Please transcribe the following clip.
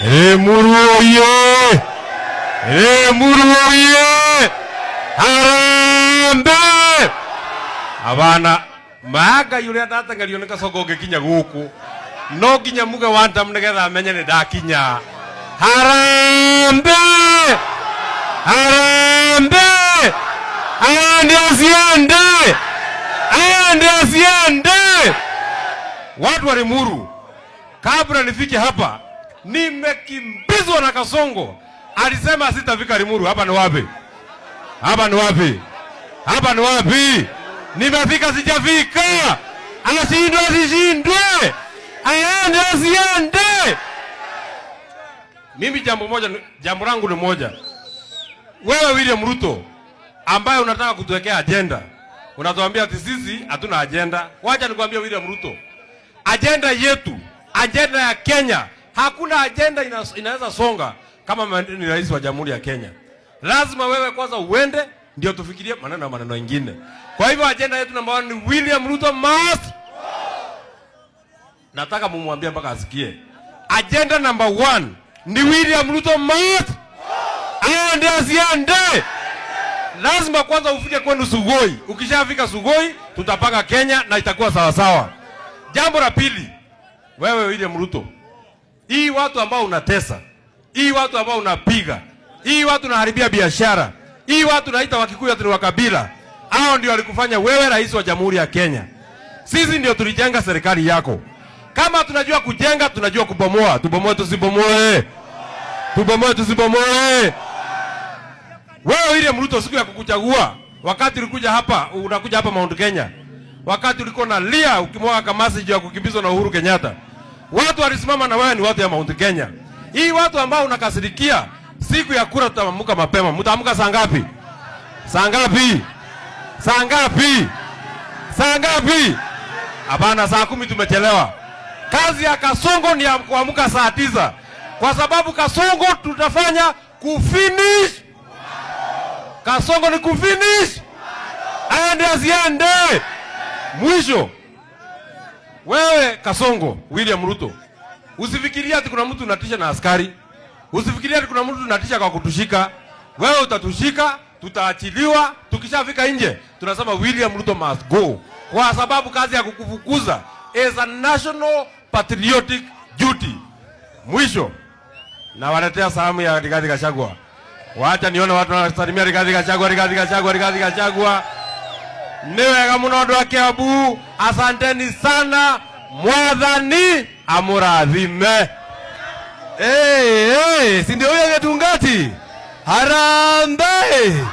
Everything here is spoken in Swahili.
Limuru oye! Limuru oye! Harambee! Abana maga yule ndateng'erio nĩ Kasongo ngĩkinya gũkũ no nginya muge one time nĩgetha amenye nĩ ndakinya. Harambee! Harambee! Aende asiende? Aende asiende? Watu wa Limuru, kabla nifike hapa nimekimbizwa na Kasongo. Alisema sitafika Limuru. Hapa ni wapi? Hapa ni wapi? Hapa ni wapi? Nimefika sijafika? Ashindwe asishindwe? Aende asiende? Mimi jambo moja, jambo langu ni moja. Wewe William Ruto ambaye unataka kutuwekea agenda, unatuambia ati sisi hatuna agenda. Wacha nikwambie William Ruto, agenda yetu, agenda ya Kenya, hakuna agenda inaweza songa kama ni rais wa Jamhuri ya Kenya. Lazima wewe kwanza uende ndio tufikirie maneno na maneno mengine. Kwa hivyo agenda yetu namba 1 ni William Ruto must. Nataka mumwambie mpaka asikie. Agenda number 1 ni William Ruto must. Aende asiende? Lazima kwanza ufike kwenu Sugoi. Ukishafika Sugoi, tutapanga Kenya na itakuwa sawa sawa. Jambo la pili, wewe William Ruto, hii watu ambao unatesa, hii watu ambao unapiga, hii watu unaharibia biashara, hii watu unaita Wakikuyu ati ni wa kabila, hao ndio walikufanya wewe rais wa Jamhuri ya Kenya. Sisi ndio tulijenga serikali yako. Kama tunajua kujenga, tunajua kubomoa. Tubomoe tusibomoe? Tubomoe tusibomoe? Wewe William Ruto, siku ya kukuchagua, wakati ulikuja hapa, unakuja hapa Mount Kenya, wakati ulikuwa unalia ukimwaga kamasi juu ya kukimbizwa na Uhuru Kenyatta, watu walisimama na wewe, ni watu ya Mount Kenya. Hii watu ambao unakasirikia, siku ya kura tutaamka mapema. Mtaamka saa ngapi? Saa ngapi? Saa ngapi? Saa ngapi? Hapana, saa 10 tumechelewa. Kazi ya Kasongo ni ya kuamka saa 9, kwa sababu Kasongo tutafanya kufinish. Kasongo ni kufinish, aende asiende. Mwisho, wewe Kasongo William Ruto, usifikirie ati kuna mtu unatisha na askari, usifikirie ati kuna mtu unatisha kwa kutushika. Wewe utatushika, tutaachiliwa. Tukishafika nje tunasema William Ruto must go, kwa sababu kazi ya kukufukuza is a national patriotic duty. Mwisho, nawaletea salamu ya Rigathi Gachagua. Wacha nione watu wanasalimia Rigathi Gachagua, Rigathi Gachagua, Rigathi Gachagua. Nĩ wega mũno andũ a Kiambu, asanteni sana, Mwathani amũrathime. Hey, hey, si ndio huyo Getungati? Harambee!